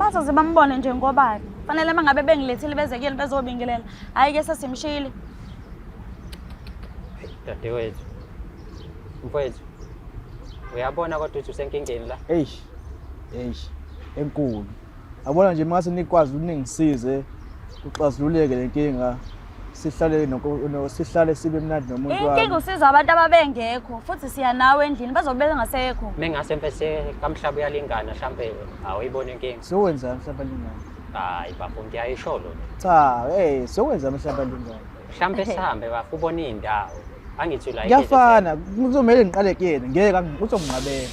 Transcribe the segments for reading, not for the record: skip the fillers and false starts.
Bazoze bambone nje ngobani. Fanele uma ngabe bengilethile beze kuyena bezobingelela. Hhayi-ke sesimshiyile. Dadewethu. Mfowethu. Uyabona kodwa ukuthi usenkingeni la. Eish. Eish. Enkulu. Yabona nje mase nikwazi ukuthi ningisize kuxazululeke le nkinga sihlale sihlale sibe mnandi nomuntu wami. Inkinga usiza abantu ababengekho futhi siya nawe endlini bazobe bengasekho. Mengase mfese kamhlaba uyalingana mhlambe awuyibona inkinga. Sokwenza mhlawumbe alingane. Hayi bafo ngiyayisho lo. Cha, hey, sokwenza mhlawumbe alingane. Mhlambe sihambe bafo ubone indawo. Angithi la Kuyafana, kuzomele ngiqale kuyena, ngeke uzonginqabela.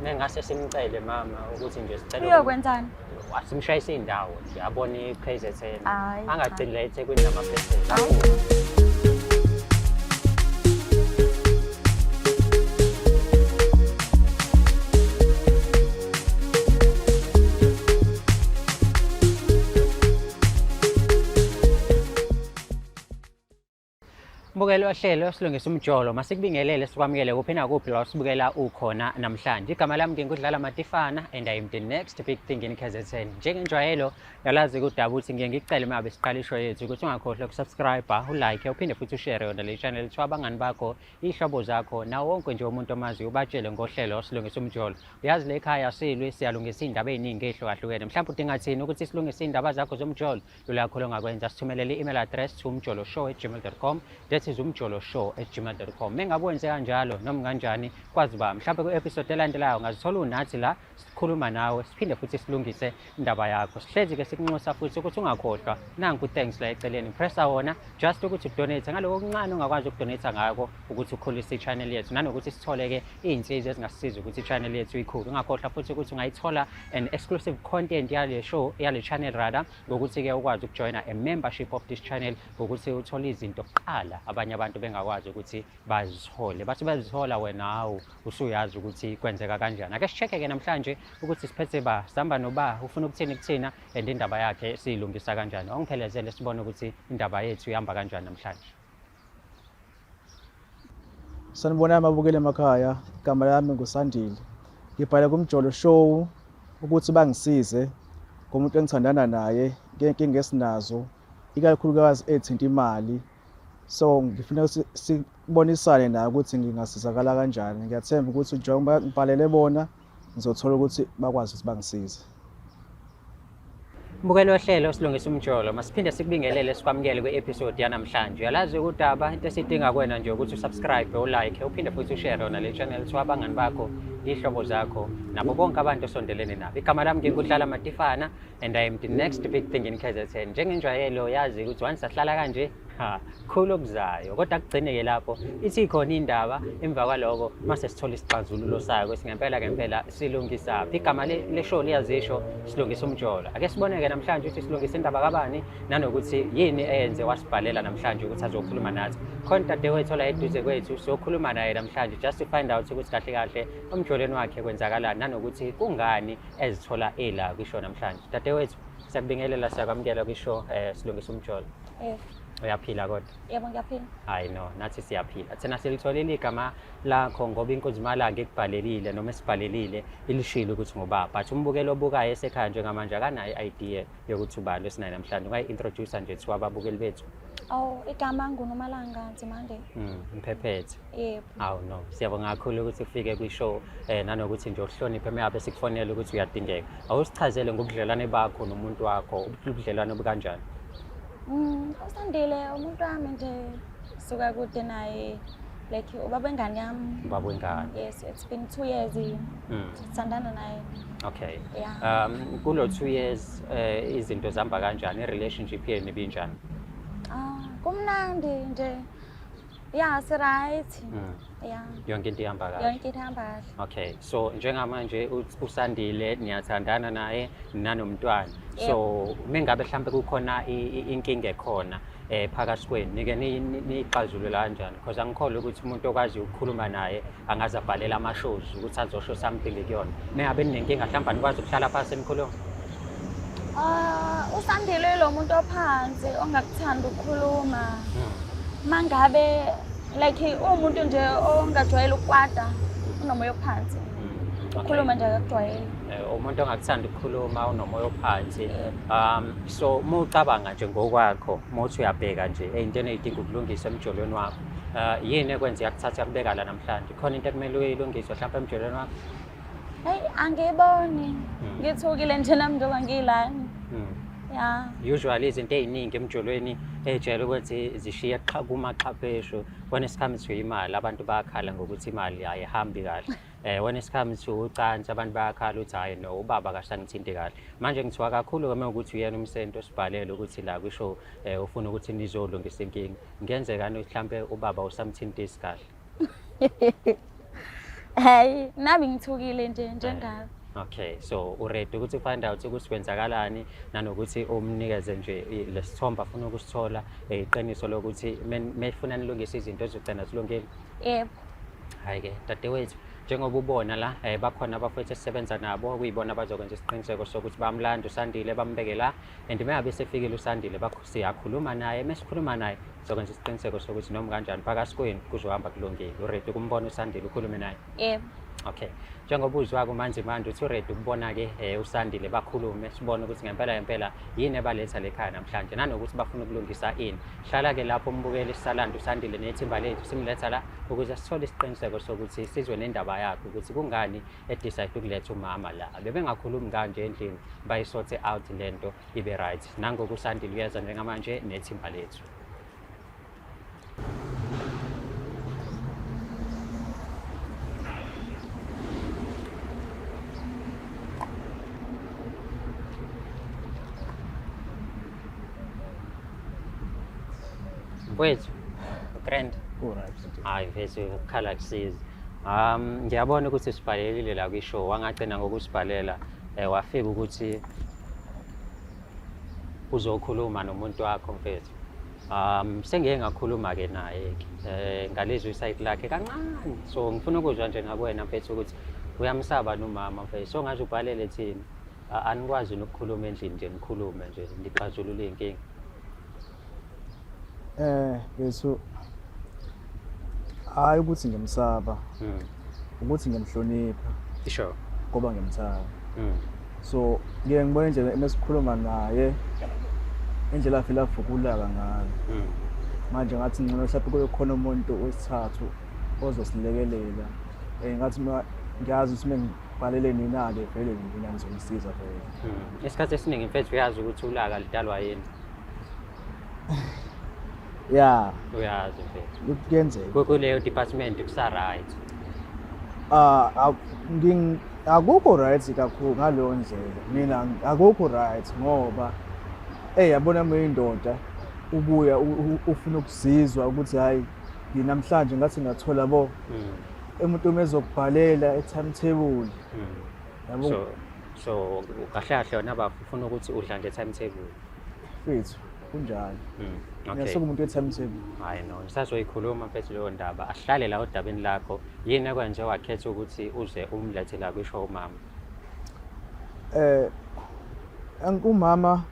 Mengase simcele mama ukuthi nje sicela Uyokwenzani? Asimshayise indawo nje abone i-KZN. Hayi, cha. Angagcini la eThekwini namaphesenti. Hayi. Mbukeli ohlelo silungisa umjolo masikubingelele sikwamukele kuphi nakuphi la usibukela ukhona namhlanje. Igama lami ngingudlala Matifana and I am the next big thing in KZN. Njengenjwayelo yalazi kudaba ukuthi ngiye ngikucele uma ngabe siqala ishow yethu ukuthi ungakhohlwa ukusubscribe, ulike, uphinde futhi ushare yona le channel to abangani bakho, iy'hlobo zakho nawo wonke nje umuntu omaziyo ubatshele ngohlelo silungisa umjolo. Uyazi le ekhaya silwi siyalungisa iy'ndaba ey'ningi ey'hlukahlukene. Mhlawumbe udinga thina ukuthi silungise iy'ndaba zakho zomjolo. Lula kakhulu ongakwenza sithumelele i-email address to umjoloshow@gmail.com. That is umjoloshow@gmail.com. Mengabe wenze kanjalo noma kanjani kwazi ba mhlawumbe kwi-episode elandelayo ungazithola unathi la sikhuluma nawe siphinde futhi silungise indaba yakho. Sihlezi ke sikunxusa futhi ukuthi ungakhohlwa nanku thanks la eceleni pressa wona just ukuthi udonate ngaloko okuncane ongakwazi ukudonate ngako ukuthi ukhulise i-channel yethu nanokuthi sithole ke iy'nsiza ezingasisiza ukuthi i-channel yethu ikhule. Ungakhohlwa futhi ukuthi ungayithola an exclusive content yale show yale channel rather ngokuthi-ke ukwazi ukujoyina a membership of this channel ngokuthi uthole izinto kuqala abanye abantu bengakwazi ukuthi bazithole. Bathi bazithola wena hawu usuyazi ukuthi kwenzeka kanjani. Ake si-check-ke namhlanje ukuthi siphethe ba sihamba noba ufuna ukuthini kuthina and indaba yakhe siyilungisa kanjani. Awungiphelezele sibone ukuthi indaba yethu ihamba kanjani namhlanje. Sanibonani mabukeli emakhaya, igama lami nguSandile. Ngibhale kuMjolo Show ukuthi bangisize ngomuntu engithandana naye ngey'nkinga esinazo, ikakhulukazi ethinta imali. So ngifuna ukuthi sibonisane naye ukuthi ngingasizakala kanjani. Ngiyathemba ukuthi njengoba ngibhalele bona ngizothola ukuthi bakwazi ukuthi bangisize. Mbukeli ohlelo silungisa umjolo masiphinde sikubingelele sikwamukele kwi-episode yanamhlanje. Uyalazi udaba into esidinga kuwena nje ukuthi usubscribe, ulike, uphinde futhi ushare yona le channel to abangani bakho, iy'hlobo zakho nabo bonke abantu osondelene nabo. Igama lami ngingudlala Matifana and I am the next big thing in KZN. Njengenjwayelo yazi ukuthi once sahlala kanje ha khulu okuzayo kodwa kugcine-ke lapho ithi ikhona indaba emva kwaloko mase sithola isixazululo sayo ukuthi ngempela ngempela silungisaphi. Igama le-show liyazisho silungisa umjolo. Ake sibone-ke namhlanje ukuthi silungisa indaba kabani nanokuthi yini eyenze wasibhalela namhlanje ukuthi azokhuluma nathi. Khona dadewethu ola eduze kwethu siyokhuluma naye namhlanje just to find out ukuthi kahle kahle emjolweni wakhe kwenzakalani nanokuthi kungani ezithola ela kwishow namhlanje. Dadewethu siyakubingelela siyakwamukela kwishow silungisa umjolo. Yebo. Uyaphila kodwa? Yebo ngiyaphila. Hayi no, nathi siyaphila. Thina silitholile igama lakho ngoba inkunzimalanga ikubhalelile noma esibhalelile ilishilo ukuthi ngubaba. But umbukeli obukayo esekhaya njengamanje akanayo i-idea yokuthi ubani esinaye namhlanje. Ungayi-introduce nje to ababukeli bethu. Awu igama nguNomalanga Nzimande. Mphephethe. Yebo. Awu no, siyabonga kakhulu ukuthi ufike kwi-show nanokuthi nje uhloniphe uma sikufonela ukuthi uyadingeka. Awusichazele ngobudlelwane bakho nomuntu wakho, ubudlelwane obukanjani? USandile umuntu wami nje suka kude naye like ubaba wengane yami. Ubaba wengane. Yes, it's been 2 years sithandana naye. Okay. Yeah. Kulo 2 years izinto zihamba kanjani? I-relationship yenu ibinjani? Kumnandi nje. Yeah, si right. Yeah. Yonke into ihamba kahle. Yonke into ihamba kahle. Okay. So njengamanje uSandile niyathandana naye nanomntwana. Yep. So mengabe mhlambe kukhona inkinga ekhona phakathi kwenu nike niyixazulula kanjani? Because angikholwa ukuthi umuntu okwazi ukukhuluma naye angaze abhalele ama-shows ukuthi azosho something kuyona. Mengabe ninenkinga mhlawumbe anikwazi ukuhlala phansi nikhulume? USandile lo muntu ophansi ongakuthandi ukukhuluma. Mangabe like uwumuntu nje ongajwayele ukukwata, unomoya ophansi. Ukukhuluma nje akakujwayele. Umuntu ongakuthanda ukukhuluma, unomoya ophansi. So uma ucabanga nje ngokwakho, uma uthi uyabheka nje ey'ntweni ey'dinga ukulungiswa emjolweni wakho, yini ekwenza yakuthatha yakubeka la namhlanje? Khona into ekumele uyilungise mhlawumpe emjolweni wakho? Heyi, angiyiboni. Ngithukile nje nami njengoba ngilana. Ya. Usually izinto ey'ningi emjolweni ey'jwayele ukuthi zishiye kumaxhapheshu when it comes to imali, abantu bayakhala ngokuthi imali ayihambi kahle. When it comes to ucansi, abantu bayakhala ukuthi hhayi no, ubaba akasangithinti kahle. Manje ngithiwa kakhulu-ke uma ukuthi uyena umsenti osibhalele ukuthi la kwisho ufuna ukuthi nizolungisa inkinga. Kungenzekani ukuthi mhlampe ubaba usamthintisi kahle? Hhayi, nami ngithukile nje njengawe. Okay, so uready ukuthi find out ukuthi kwenzakalani nanokuthi umnikeze nje lesithombe afuna ukusithola, iqiniso lokuthi mefuna nilungise izinto ezigcina zilungile. Yebo. Hhayi-ke dadewethu, njengoba ubona la bakhona abafowethu esisebenza nabo, kuyibona abazokwenza isiqiniseko sokuthi bamlanda uSandile bambeke la, and uma ngabe sefikile uSandile siyakhuluma naye, mesikhuluma naye sizokwenza isiqiniseko sokuthi noma kanjani phakathi kwenu kuzohamba kulungile. Uready ukumbona uSandile ukhulume naye? Yebo. Okay. Njengoba uzwa kumanje manje uthi uready ukubona-ke uSandile bakhulume, sibone ukuthi ngempela ngempela yini ebaletha le khaya namhlanje nanokuthi bafuna ukulungisa ini. Hlala-ke lapho umbukeli, sisalanda uSandile nethimba lethu simletha la ukuze sithole isiqiniseko sokuthi sizwe nendaba yakhe ukuthi kungani edecide ukuletha umama la. Bebengakhulumi kanje endlini, bayisorte out lento ibe right. Nangoku uSandile uyeza njengamanje nethimba lethu. Mfowethu, grand. Alright. Hayi mfethu, ukukhala kusizi. Ngiyabona ukuthi sibhalelile la kwishow, wangagcina ngokusibhalela, wafika ukuthi uzokhuluma nomuntu wakho mfethu. Sengike ngakhuluma ke naye ke, ngalizwa isayidi lakhe kancane. So ngifuna ukuzwa nje ngakuwena mfethu ukuthi uyamsaba nomama mfethu. So ngaze ubhalele thina, anikwazi nokukhuluma endlini nje, nikhulume nje nixazulule iy'nkinga. Mfethu, hhayi ukuthi ngiyamsaba, ukuthi ngiyamhlonipha. Ngoba ngiyamthanda. So ngiye ngibone indlela emesikhuluma naye, indlela afile avukulaka ngayo. Manje ngathi ngcono mhlawumbe kube khona umuntu wesithathu ozosilekelela. Ngathi ngiyazi ukuthi mengibhalele nina-ke vele nina nizongisiza vele. Isikhathi esiningi mfethu uyazi ukuthi ulaka lidalwa yini? Ya. Uyazi mfethu. Kuyenzeka. Kuleyo department kusa right. Akukho right kakhulu ngaleyo ndlela. Mina akukho right ngoba yabona uma uyindoda ubuya ufuna ukusizwa ukuthi hayi nginamhlanje ngathi ngathola bo umuntu uma ezokubhalela e-timetable. Yabo. So kahle kahle wena baba ufuna ukuthi udla nge-timetable. Mfethu, kunjalo. Ngiyasuka umuntu we-timetable. Hayi no, ngisazoyikhuluma mfethu leyo ndaba. Asihlale la odabeni lakho. Yini ekwenze wakhetha ukuthi uze umlethe la kwisho umama? Umama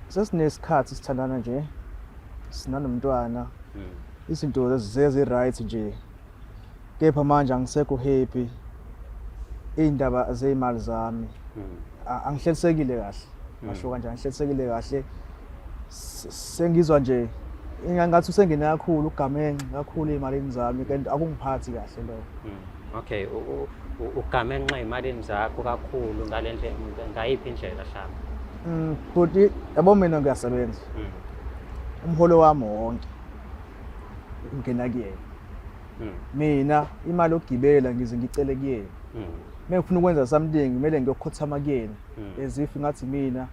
sesinesikhathi sithandana nje, sinanomntwana. Izinto zezi right nje. Kepha manje angisekho happy. Iy'ndaba zey'mali zami. Angihlelisekile kahle. Ngasho kanje angihlelisekile kahle. Sengizwa nje ingathi usengene kakhulu ugamenxe kakhulu ey'malini zami kanti akungiphathi kahle lokho. Okay, ugamenxe ey'malini zakho kakhulu ngale ndlela, ngayiphi indlela mhlawumbe? Bhuti, yabo mina ngiyasebenza. Umholo wami wonke ungena kuyena. Mina imali yokugibela ngize ngicele kuyena. Uma ngifuna ukwenza something kumele ngiyokhothama kuyena. As if ngathi mina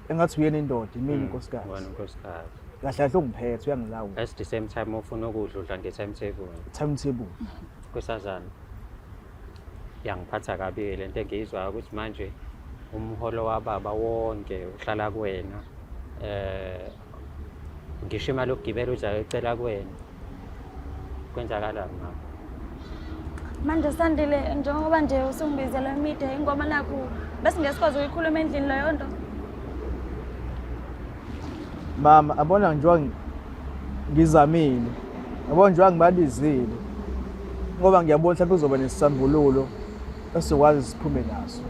engathi uyena indoda, imina inkosikazi. Wena unkosikazi. Kahle kahle ungiphethe uyangilawula. At the same time ufuna ukudla udla nge-timetable. Timetable. Nkosazana, yangiphatha kabi le nto engiyizwayo ukuthi manje umholo wababa wonke uhlala kuwena. Ngisho imali yokugibela uze ayocela kuwena. Kwenzakalani mama? Manje Sandile, njengoba nje usungibizela imide ingoma nakhu bese ngeke sikwazi ukuyikhuluma endlini leyo nto. Mama, abona njengoba ngizamile, yabona njengoba ngibabizile ngoba ngiyabona mhlawumbe kuzoba nesisambululo. Esizokwazi siphume nazo.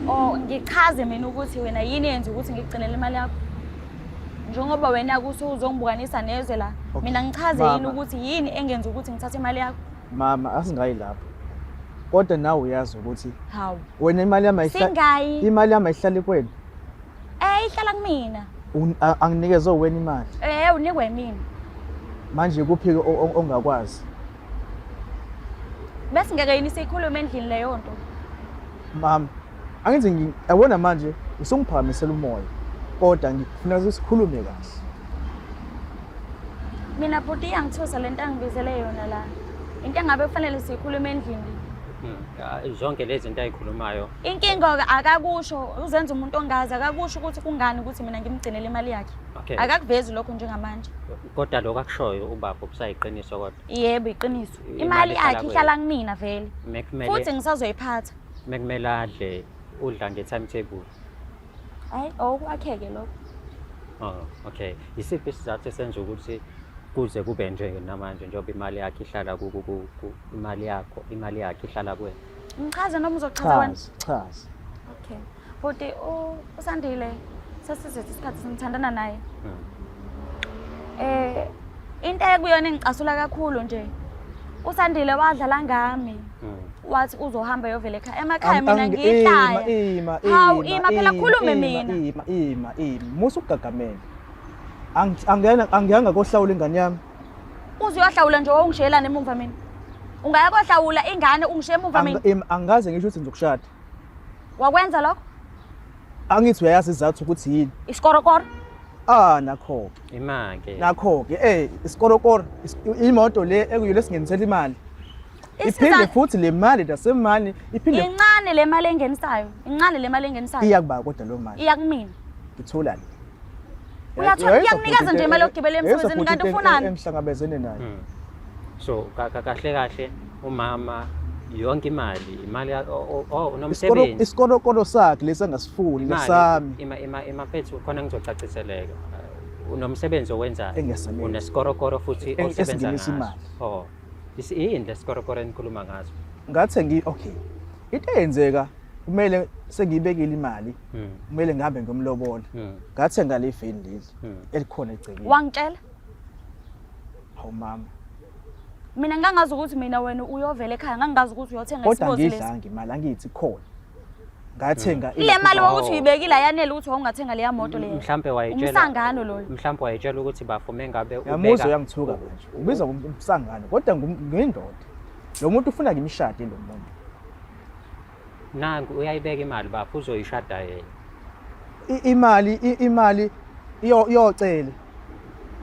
Oh, ngichaze mina ukuthi wena yini yenza ukuthi ngikugcinele imali yakho. Njengoba wena kuthi uzongibukanisa nezwe la. Okay. Mina ngichaze yini Mama. ukuthi yini engenza ukuthi ngithathe imali yakho? Mama, asingayi lapho. Kodwa nawe uyazi ukuthi Hawu. wena imali yami ayihla Singayi. imali yami ayihlali kwena. Eh, ihlala kumina. Anginikeze wena imali. Eh, unikwe mina. Manje kuphi ongakwazi? Bese ngeke yini siyikhulume endlini leyo nto. Mama, angithi yabona manje usungiphakamisela umoya. Kodwa ngifuna sikhulume kahle. Mina bhuti iyangithusa lento angibizele yona la. Into engabe kufanele siyikhulume endlini. Zonke lezi zinto ayikhulumayo. Inkinga-ke akakusho, uzenza umuntu ongazi, akakusho ukuthi kungani ukuthi mina ngimgcinele imali yakhe. Okay. Akakuvezi lokho njengamanje. Kodwa lokho akushoyo ubaba kusayiqiniso kodwa. Yebo, iqiniso. Imali Imali ihlala yakhe ihlala kumina vele. Mekumele Futhi ngisazoyiphatha. mekumele adle udla nge-timetable. Hayi, okwakheke lokho. Oh, okay. Isiphi isizathu esenza ukuthi kuze kube nje namanje njengoba imali yakhe ihlala ku imali yakho, imali yakhe ihlala kuwena? Ngichaze noma uzochaza wena? Chaza, chaza. Okay. Bhuti, uSandile sesizethe isikhathi simthandana naye. Into ekuyona engicasula kakhulu nje. uSandile wadlala ngami. Wathi uzohamba yovela ekhaya. Emakhaya mina ngiyihlaya. Ima, Hawu, ima phela khulume mina. Ima, ima, ima. Musa ukugagamela. Angiyana angiyanga kohlawula ingane yami. Uzoyohlawula nje wawungishiyelana emuva mina. Ungaya kohlawula ingane ungishiye emuva mina. Angikaze ngisho ukuthi ngizokushada. Wakwenza lokho? Angithi uyayazi isizathu ukuthi yini? Isikorokoro. Ah, nakho-ke. Ima-ke. Nakho-ke, isikorokoro, imoto le ekuyo lesingenisela imali. Iphinde futhi le mali nasemali iphinde incane le mali engenisayo. Incane le mali engenisayo. Iyakuba kodwa lo mali. Iya kumina. Ngithola le. Uyathola, iyakunikeza nje imali yokugibela emsebenzini kanti ufunani? Engihlangabezene nayo. So kahle kahle umama yonke imali, imali unomsebenzi. Isikorokoro sakhe lesi angasifuni lesami. Ima mfethu khona ngizocaciseleka. Unomsebenzi owenzayo. Unesikorokoro futhi osebenza ngaso. Oh. Yini lesikorokoro enikhuluma ngaso? Ngathi okay. Into eyenzeka kumele sengiyibekile imali. Kumele ngihambe ngiyomlobola. Ngathenga le veni leli elikhona egcekeni. Wangitshela? Hawu mama. Mina ngangazi ukuthi mina wena uyovela ekhaya, ngangazi ukuthi uyothenga Kodwa isibozi lesi. ngidlanga imali angithi khona. Ngathenga Le mali wokuthi uyibekile ayanele ukuthi wawungathenga leya moto leyo. Mhlambe wayitshela. Umsangano loyo. Mhlambe wayitshela ukuthi bafume ngabe ubeka. Yamuzwa uyangithuka manje. Ubiza ngomsangano kodwa ngiyindoda. Lo muntu ufuna ngimshade lo muntu. Nangu uyayibeka imali bafo uzoyishada yena. Imali imali iyocela.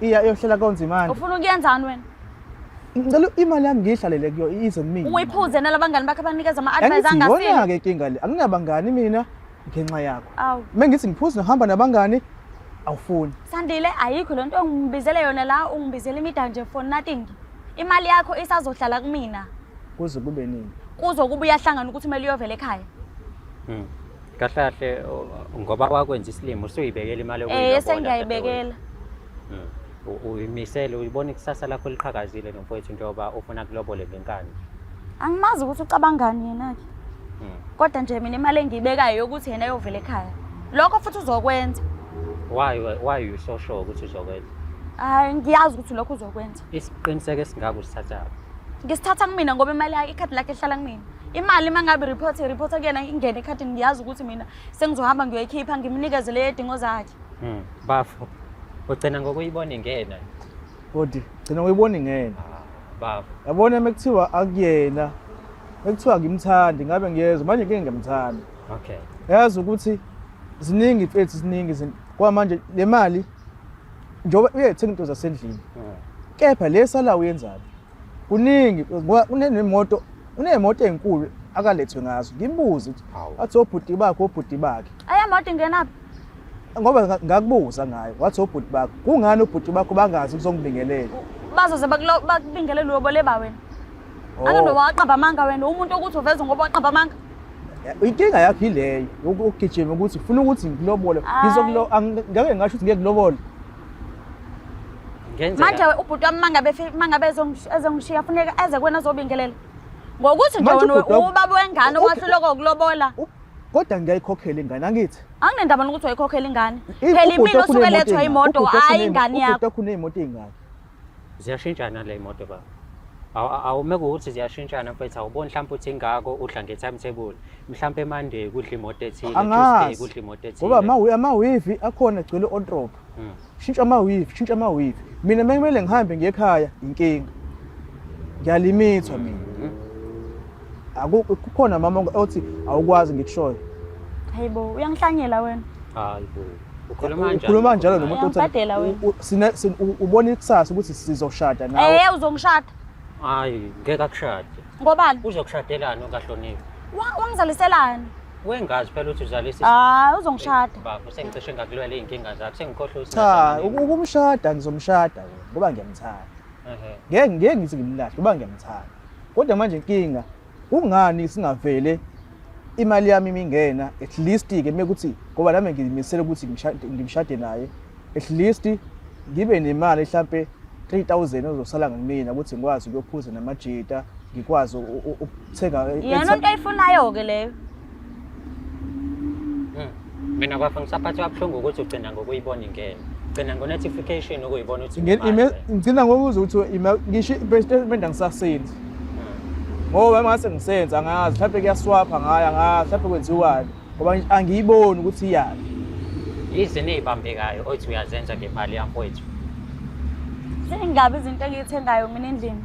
Iya iyohlela konzimane. Ufuna ukuyenzani wena? Ngicela imali yami ngiyihlalele kuyo ize kumina. Uyiphuze nalabangani bakhe abanikeza ama-advice angasile. Iyona-ke inkinga le. Anginabangani mina ngenxa yakho. Awu. Uma ngithi ngiphuze ngihamba nabangani awufuni. Sandile ayikho lento ongibizele yona la, ungibizele imida nje for nothing. Imali yakho isazohlala kumina. Kuze kube nini? Kuzokuba uyahlangana ukuthi kumele uyovela ekhaya. Kahle kahle ngoba wakwenza isilimo usuyibekela imali yokuyilobola. Sengiyayibekela. Uyimisele uyibona ikusasa lakho liqhakazile nomfowethu njengoba ufuna kulobole ngenkani. Angimazi ukuthi ucabangani yena-ke. Kodwa nje mina imali engiyibekayo yokuthi yena ayovela ekhaya. Lokho futhi uzokwenza. Why you so sure ukuthi uzokwenza? Hayi ngiyazi ukuthi lokho uzokwenza. Isiqiniseko esingaka usithatha? Ngisithatha kumina ngoba imali yakhe ikhadi lakhe lihlala kumina. Imali uma ngabe report kuyena ingene ekhadini ngiyazi ukuthi mina sengizohamba ngiyoyikhipha ngimnikeze le yedingo zakhe. Bafo. Ugcina ngokuyibona ingena. Bodi, gcina ngokuyibona ingena. Bafo. Yabona mekuthiwa akuyena. Mekuthiwa ngimthandi ngabe ngiyezwa manje ngeke ngimthanda. Okay. Yazi ukuthi ziningi mfethu ziningi izinto. Kwamanje le mali njengoba uyethenga into zasendlini. Kepha lesala uyenzani? Kuningi ngoba unemoto, unemoto ezinkulu akalethwe ngazo. Ngimbuze ukuthi athi obhuti bakhe obhuti bakhe. Aya moto ingenaphi? Ngoba ngakubuza ngayo wathi obhuti bakho kungani obhuti bakho bangazi ukuzongibingelela? Bazoze bakubingelele uyobole ba wena. Ake noma waqamba amanga wena umuntu ukuthi uveze ngoba waqamba amanga. Inkinga yakho ileyo ukugijima ukuthi ufuna ukuthi ngilobole. Ngizokulo ngeke ngasho ukuthi ngeke ngilobole. Manje ubhuti wami mangabe ezongishiya funeka eze kuwena azobingelela. Ngokuthi nje Manje wena ubhuti wakho- ubaba wengane Okay. owahluleka ukulobola. Kodwa ngiyayikhokhela ingane angithi. Anginendaba nokuthi wayikhokhela ingane. I- Phela ubhuti imina wakho osuke uney'moto lethwa ey'ngaki? imoto Ubhuti wakho hhayi ingane ubhuti yakho. wakho uney'moto ey'ngaki? Ziyashintshana le moto baba. Awume kuwukuthi ziyashintshana mfethu, awuboni mhlawumbe ukuthi ingako udla nge-timetable. Mhlawumbe Monday kudla imoto ethile, Tuesday Angazi. kudla imoto ethile. Ngoba amawivi akhona agcwele ontrop. Shintsha amawivi, shintsha amawivi. Mina uma kumele ngihambe ngiye ekhaya inkinga. Ngiyalimithwa mina. Kukhona mama othi awukwazi ngikushoyo. Hayibo, uyangihlanyela wena. Hayi bo. Ukhuluma kanjani? Ukhuluma kanjalo nomuntu othi Uyangibhadela wena. ubona ikusasa ukuthi sizoshada nawe. Eh, uzongishada. Hayi, ngeke akushade. Ngobani? Uzokushadelani ungahloniphi? Wangizaliselani? Wengazi phela ukuthi uzalisa. Hayi, uzongishada. Baba, sengicishe ngakulwela iy'nkinga zakho, sengikhohlwe ukuthi Cha, singahlangana nini. ukumshada ngizomshada wena ngoba ngiyamthanda. Ehhe. Ngeke ngithi ngimlahle ngoba ngiyamthanda. Kodwa manje inkinga kungani singavele imali yami imingena at least ke mekuthi ngoba nami ngizimisele ukuthi ngimshade naye at least ngibe nemali mhlambe 3000 ozosala ngimina ukuthi ngikwazi ukuyophuza namajita ngikwazi ukuthenga Yena into ayifunayo-ke leyo. Mina kwafa ngisaphathwa kabuhlungu ukuthi ugcina ngokuyibona ingena. Ugcina ngo-notification ukuyibona ukuthi unemali wena. Ngigcina ngokuzwa ukuthi ngisho i-statement angisasenzi. Ngoba uma ngase ngisenza angazi mhlawumbe kuyaswapha ngayo angazi mhlawumbe kwenziwani ngoba angiyiboni ukuthi iyaphi. Yizini ey'bambekayo othi uyazenza ngemali yamfowethu? Zingabi izinto engiyithengayo mina endlini.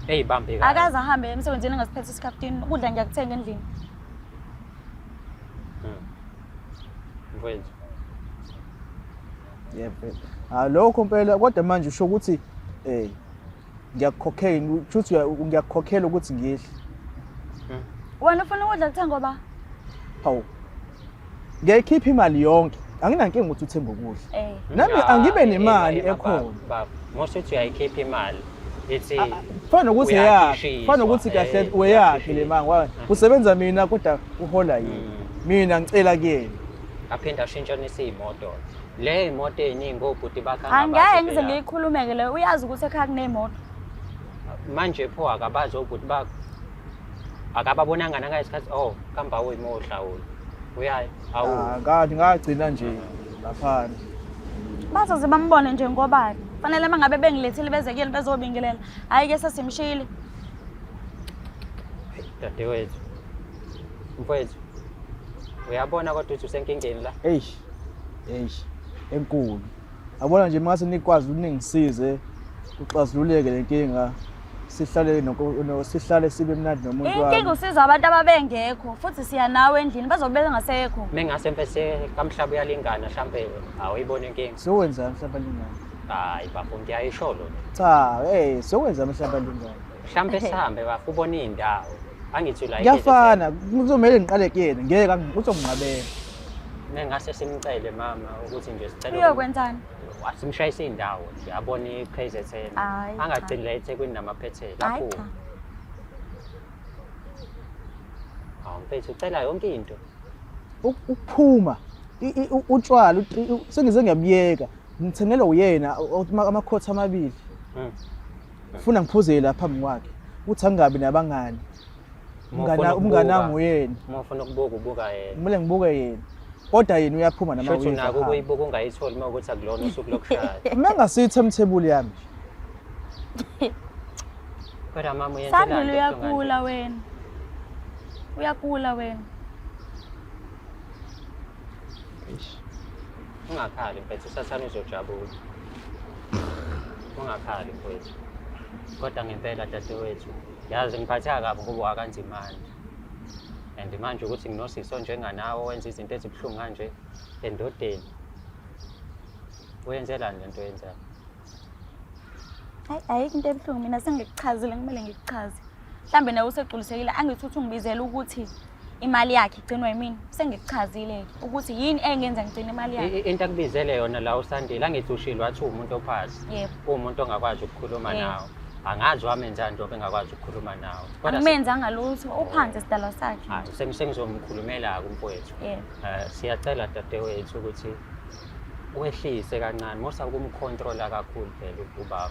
Ey'bambekayo. Akaze ahambe emsebenzini engasiphethe isikhaftini. Ukudla ngiyakuthenga endlini. Mfowethu. Yebo. Ah lokho impela kodwa manje usho ukuthi ngiyakukhokhela kusho ukuthi ngiyakukhokhela ukuthi ngidle. Wena ufuna ukudla kuthengwa ba? Hawu. Ngiyayikhipha imali yonke. Anginankinga ukuthi uthenge ukudla. Nami angibe nemali ekhona. Baba, mose uthi uyayikhipha imali. Ithi Fana nokuthi eyakhe, fana nokuthi kahle weyakhe le mali ngoba kusebenza mina kodwa uhola yena. Mina ngicela kuyena. Aphinde ashintshanise iy'moto. Le imoto ey'ningi obhuti bakhe Angeke ngize ngiyikhulume-ke leyo. Uyazi ukuthi ekhaya kuney'moto. Manje pho akabazi obhuti bakho. Akababonanga nangesikhathi oh kamba uyimo ohlawula. Uyayi awu. Ngathi ngagcina nje laphana. Bazoze bambone nje ngobani. Fanele uma ngabe bengilethile beze kuyena bezobingelela. Hhayi-ke sesimshiyile. Dadewethu. Mfowethu. Uyabona kodwa ukuthi usenkingeni la? Eish. Eish. Enkulu. Yabona nje mase nikwazi ukuthi ningisize kuxazululeke le nkinga sihlale sihlale sibe mnandi nomuntu wami. Inkinga usiza abantu ababengekho futhi siya nawe endlini bazobe bengasekho. Mengase mfese kamhlaba uyalingana mhlambe awuyibona inkinga. Sokwenza mhlawumbe alingana. Hayi bafo ngiyayisho lo. Cha, hey sokwenza mhlawumbe alingana. Mhlambe sihambe bafo ubone indawo. Angithi la Kuyafana, kuzomele ngiqale kuyena, ngeke uzonginqabela. Mengase simcele mama ukuthi nje sicela Uyokwenzani? Asimshayise indawo nje abone iKZN. Hayi, cha. Angagcini la eThekwini namaphethelo Hayi lapho. cha. Hawu mfethu ucela yonke into. Ukuphuma utshwala sengize ngiyabuyeka. Ngithengelwa uyena amakhotha amabili. Ufuna ngiphuzele lapha phambi kwakhe. Uthi angingabi nabangani. Umngani wami uyena. Uma ufuna ukubuka ubuka yena. Kumele ngibuke yena. Kodwa yena uyaphuma nama Shuthi unako ukuyibuka ungayitholi uma ukuthi akulona usuku lokushaya. Uma ngasiyi timetable yami nje. Kodwa mama uyenzelani? Sandile uyagula wena. Uyagula wena. Ungakhali mfethu, usathane uzojabula. Ungakhali mfethu. Kodwa ngempela dadewethu, yazi ngiphatheka kabi ngoba wakanzimane. And manje ukuthi nginosiso njenganawe wenza izinto ezibuhlungu kanje endodeni. Uyenzelani lento oyenzayo? Hayi ayikho into ebuhlungu mina sengikuchazile kumele ngikuchaze. Mhlambe nawe usegculisekile angithi uthi ungibizela ukuthi imali yakhe igcinwa yimina. Sengikuchazile ukuthi yini engenza ngigcine imali yakhe. Into akubizele yona la uSandile angithi ushilo wathi uwumuntu ophansi. Yebo. Uwumuntu ongakwazi ukukhuluma nawe. Angazi wamenzani njengoba engakwazi ukukhuluma nawe. Akumenzanga lutho, uphansi isidalwa sakhe. Hayi, sengizomkhulumela-ke umfowethu. Yebo. Siyacela dadewethu ukuthi wehlise kancane, musa ukumkhontrola kakhulu phela ubaba.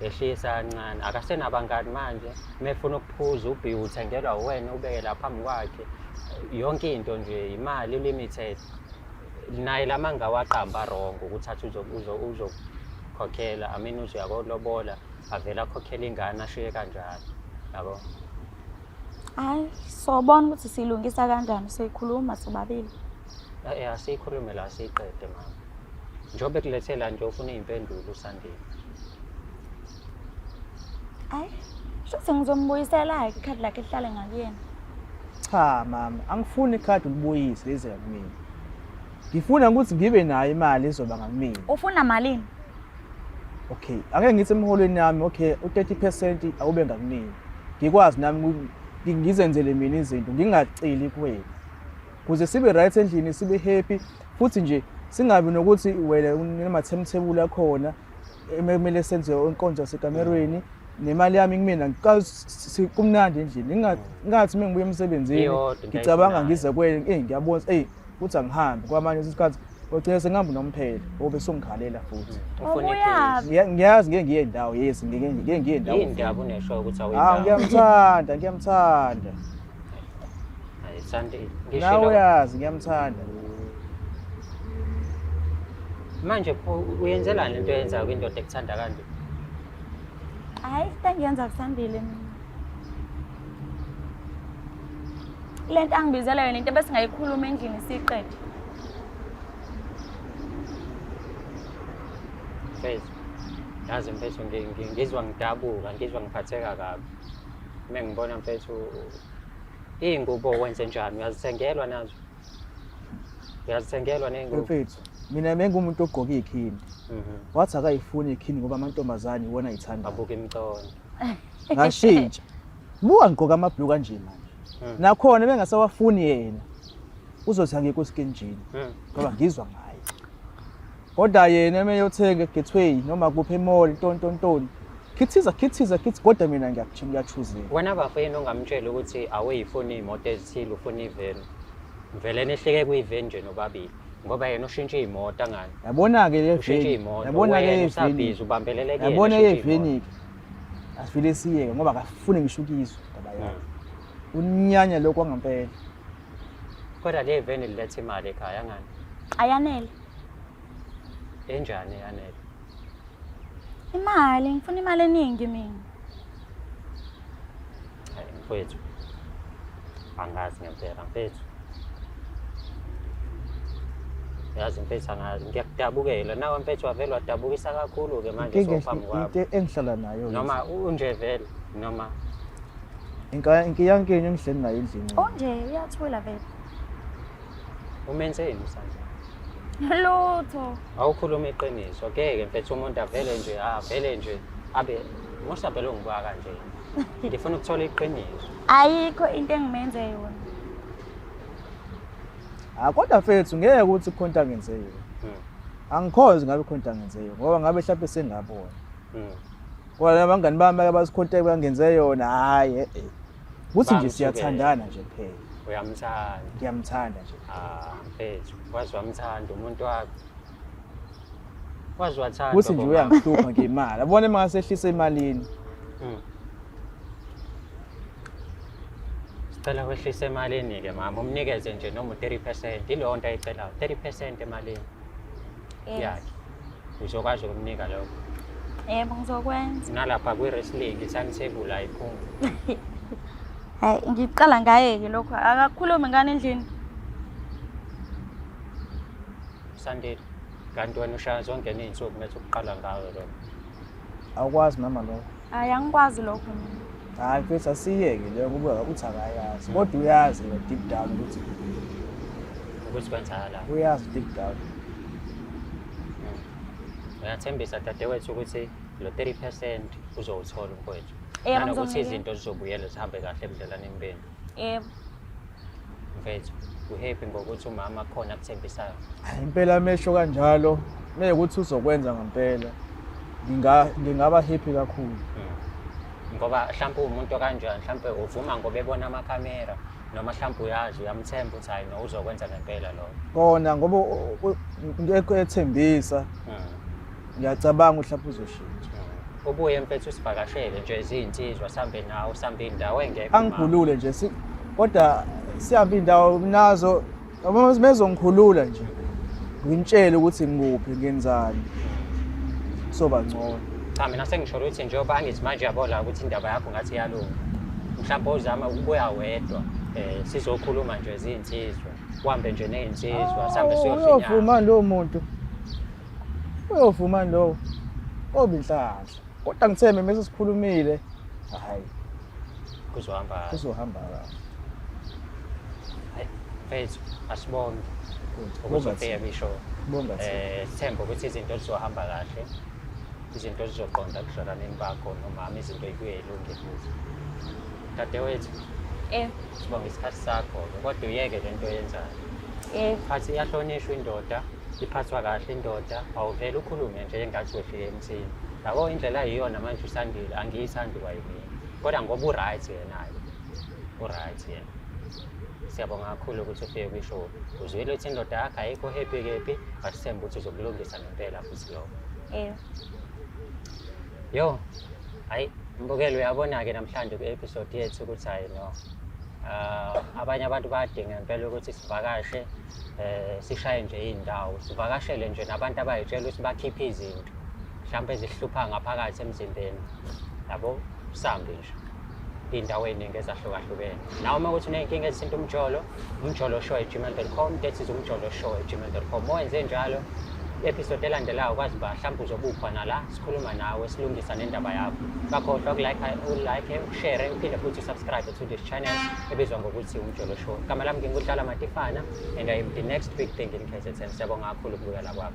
Ehlisa kancane. Akasenabangani manje. Uma efuna ukuphuza ubhiya uthengelwa uwena ubeke la phambi kwakhe. Yonke into nje imali limited. Naye lamanga waqamba wrong ukuthi athi uzokhokhela, I mean uzoya kolobola avele akhokhele ingane ashiye kanjalo. Yabo? Hayi, sobona ukuthi siyilungisa kanjani, soyikhuluma sobabili. Eh, asiyikhulume la siyiqede mama. Njengoba ekulethela nje ufuna iy'mpendulo uSandile. Hayi, shuthi ngizombuyisela-ke ikhadi lakhe lihlale ngakuyena. Cha mama, angifuni ikhadi ulibuyise lize ngakumina. Ngifuna ukuthi ngibe nayo imali ezoba ngakumina. Ufuna malini? Okay, ake ngithi emholweni yami okay u-30% awube ngakumina. Ngikwazi nami ngizenzele mina izinto, ngingaceli kuwena. Kuze sibe right endlini, sibe happy futhi nje singabi nokuthi wena unama-timetable akhona ekumele senze inkonzo yasekamerweni nemali yami kumina kumnandi endlini. Ngingathi uma ngibuya emsebenzini Iyodwa into ngicabanga ayifunayo. ngize kwena, eyi ngiyabona eyi ukuthi angihambi kwamanye isikhathi ogcina sengihamba unomphela obe songikhalela futhi. Ufuna Ubuyaphi? iphilisi. Ngiyazi ngeke ngiye ndawo, yes ngeke ngeke ngiye ndawo. Yini ndaba unesho ukuthi Ah, awuyindawo? ngiyamthanda, ngiyamthanda. Hayi Sandile, Nawe ngishilo. uyazi ngiyamthanda. Manje pho uyenzelani lento oyenzayo kwindoda ekuthanda kanje? Hayi, into engiyenza kusandile mina. Le nto angibizela yona into ebesingayikhuluma endlini siyiqede. Mfethu, yazi mfethu ngizwa ngidabuka, ngizwa ngiphatheka kabi. Uma ngibona mfethu iy'ngubo wenze njani? Uyazithengelwa nazo? Uyazithengelwa ney'ngubo? Mfethu, mina mengumuntu ogqoka ikhindi. Wathi akayifuni ikhindi ngoba amantombazane iwona ayithandayo. Babuka imicondo. Ngashintsha. Buka ngigqoka amabhluku kanje manje. Nakhona bengasawafuni yena. Uzothi angikho skinjini ngoba ngizwa ngaye. Kodwa yena emeyothenga eGateway noma kuphi emall ntontontoni. Khithiza khithiza khithi kodwa mina ngiyachuzela. Wena bafo yini ongamtshela ukuthi awuyifuni iy'moto ezithile ufuna iveni? Vele nehlike kuyiveni nje nobabili ngoba yena ushintshe iy'moto angani. Yabona-ke le Ushintshe veni. iy'moto Yabona-ke wena le veni. usabhizi ubambelele kuyena Yabona ushintshe le iy'moto. veni-ke. Asivele siyeke ngoba akafuni ngisho ukuyizwa indaba yakhe. Unyanya lokho kwangempela. Kodwa le veni liletha imali ekhaya angani? Ayanele. Enjani yanele? Imali, ngifuna imali eningi mina. Hayi mfowethu. Angazi ngempela mfethu. Yazi mfethu angazi ngiyakudabukela nawe mfethu wavele wadabukisa kakhulu-ke manje Inkinga sowuphambi kwami. into engihlala nayo Noma unje vele noma inkiyankinye engihleli nayo endlini. Unje uyathula vele. umenzeni usanje? Lutho. Awukhuluma iqiniso ngeke mfethu umuntu avele nje avele nje abe musa phela ungibuka kanje. Ngifuna ukuthola iqiniso. Ayikho into engimenze yona. Ah kodwa mfethu ngeke ukuthi khona into angenze yona. Angikhozi ngabe khona into angenze yona ngoba ngabe mhlawumbe sengabona. Kodwa nabangani bami bake bazikhonta bangenze yona hhayi eh. Kuthi nje Bamsukela. siyathandana nje kuphela. Uyamthanda. Ngiyamthanda nje. Ah mfethu waze wamthanda umuntu wakho. Waze wathanda. Kuthi nje uyangihlupha ngemali. Yabona uma ngasehlisa emalini. Sicela wehlise emalini-ke mama, umnikeze nje noma u-30%, ileyo nto ayicelayo, 30% emalini yakhe. Uzokwazi ukumnika lokho. Yebo, ngizokwenza. Nalapha kwi-wrestling i-timetable ayiphumi. Hayi, ngiqala ngaye-ke lokho. Akakhulumi ngane endlini. Sandile, kanti wena ushaya zonke ney'nsuku methi ukuqala ngawe lokho. Awukwazi mama lokho. Hayi, angikwazi lokho mina. Hayi mfethu asiyeke leyo kuba uthi akayazi. Kodwa uyazi yena deep down ukuthi Ukuthi kwenzakalani. uyazi deep down. Uyathembisa dadewethu ukuthi lo 30% uzowuthola umfowethu. Yebo, Nanokuthi ngizomnikeza. izinto zizobuyela zihambe kahle ebudlelwaneni benu. Yebo. Mfethu, uhappy ngokuthi umama khona akuthembisayo. Hayi impela mesho kanjalo mekuthi uzokwenza ngempela. Ngingaba happy kakhulu. Ngoba mhlawumbe uwumuntu kanjani, mhlawumbe uvuma ngoba ebona amakhamera noma mhlawumbe uyazi uyamthemba ukuthi hayi no uzokwenza ngempela lokho. Kona ngoba ngekho ethembisa ngiyacabanga ukuthi mhlawumbe uzoshintsha. Ubuye mfethu usivakashele nje izinsizwa sihambe nawe sihambe indawo engekho. Angikhulule nje si kodwa sihambe indawo nazo mezongikhulula nje ngintshele ukuthi ngikuphi ngenzani soba ngcono. Cha mina sengisho ukuthi njengoba angithi manje yabo la ukuthi indaba yakho ngathi iyalunga. Mhlawumbe uzama ukubuya wedwa sizokhuluma nje izinsizwa. Uhambe nje nezinsizwa sihambe siyodla inyama. Uyovuma lowo muntu. Uyovuma lowo. Koba inhlanhla. Kodwa ngithembe mase sikhulumile hayi Kuzohamba kahle. Kuzohamba kahle. Hayi mfethu asibonge ukuthi Bonga ufike thina. kwishow. Bonga thina. Sithembe ukuthi izinto zizohamba kahle. Izinto zizoqonda ebudlelwaneni bakho nomama izinto ibuye ilunge futhi. Dadewethu sibonga isikhathi sakho-ke kodwa uyeke le nto oyenzayo. Phathi iyahlonishwa indoda, iphathwa kahle indoda, awuvele ukhulume nje engathi wehlike emthini. Yabo indlela ayiyona manje uSandile angiyithandi kwayimina. Kodwa ngoba u-right yena-ke, u-right yena. Siyabonga kakhulu ukuthi ufike kwishow. Uzwile ukuthi indoda yakho ayikho happy kephi, asithembe ukuthi uzokulungisa ngempela futhi lokho. Yo, hayi mbukeli uyabona-ke namhlanje kwi-episode yethu ukuthi hayi no. Abanye abantu bayadinga ngempela ukuthi sivakashe sishaye nje iy'ndawo, sivakashele nje nabantu abay'tshela ukuthi bakhiphe izinto mhlawumbe ezihlupha ngaphakathi emzimbeni. Yabo, sambe nje iy'ndawo ey'ningi ezahlukahlukene. Nawe uma kuthi uney'nkinga ezithinta umjolo, umjoloshow@gmail.com, that is umjoloshow@gmail.com. Uma wenze njalo, i-episode elandelayo kwazi uba mhlawumbe uzobe ukhona la sikhuluma nawe silungisa nendaba yakho. Ungakhohlwa ukulike, ukushare, uphinde futhi usubscribe to this channel ebizwa ngokuthi Umjolo Show. Igama lami nginguDlala Matifana and I am the next big thing in KZN. Siyabonga kakhulu ukubukela kwakho.